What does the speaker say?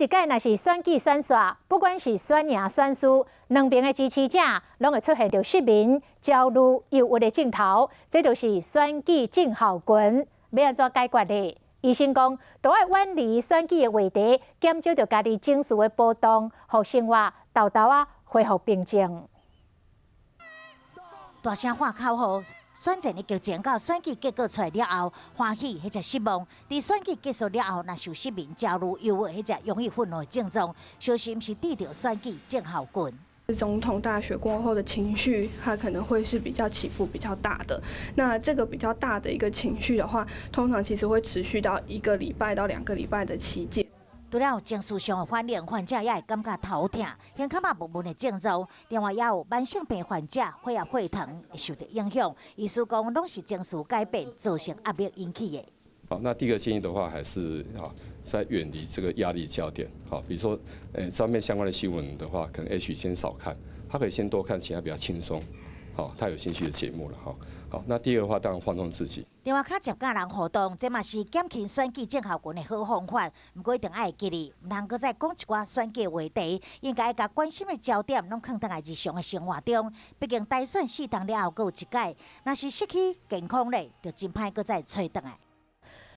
一屆若是選舉選煞，不管是選贏選輸，兩邊的支持者攏會出現著失眠、焦慮、憂鬱的症頭，這就是選舉症候群。欲按怎解決呢？醫生講，著愛遠離選舉的話題，減少著家己情緒的波動，予生活沓沓仔恢復平靜。大聲喊口號，選戰的激情到選舉結果出來了後，歡喜或者失望。佇選舉結束了後，若受失眠、焦慮、憂鬱或者容易憤怒的症狀，小心是得著選舉症候群。總統大選過後的情緒，它可能會是比較起伏比較大的。那這個比較大的一個情緒的話，通常其實會持續到1個禮拜到2個禮拜的期間。除了情緒上的反應，患者也會感覺頭疼、胸腔嘛悶悶的症狀。另外，也有慢性病患者血壓、血糖會受著影響。醫師講，攏是情緒改變造成壓力引起的。好，那第一個建議的話，還是啊，在遠離這個壓力焦點。好，比如說，這方面相關的新聞的話，可能 H 先少看，他可以先多看其他比較輕鬆，好，他有興趣的節目了。哈，好，那第二個的話，當然放鬆自己。另外，較常佮人互動，這嘛是減輕選舉症候群的好方法。毋過一定愛記得，毋通閣再講一寡選舉話題，應該共關心的焦點攏囥轉來日常的生活中。畢竟大選四冬了後，閣有一屆，若是失去健康咧，就真歹閣再揣轉來。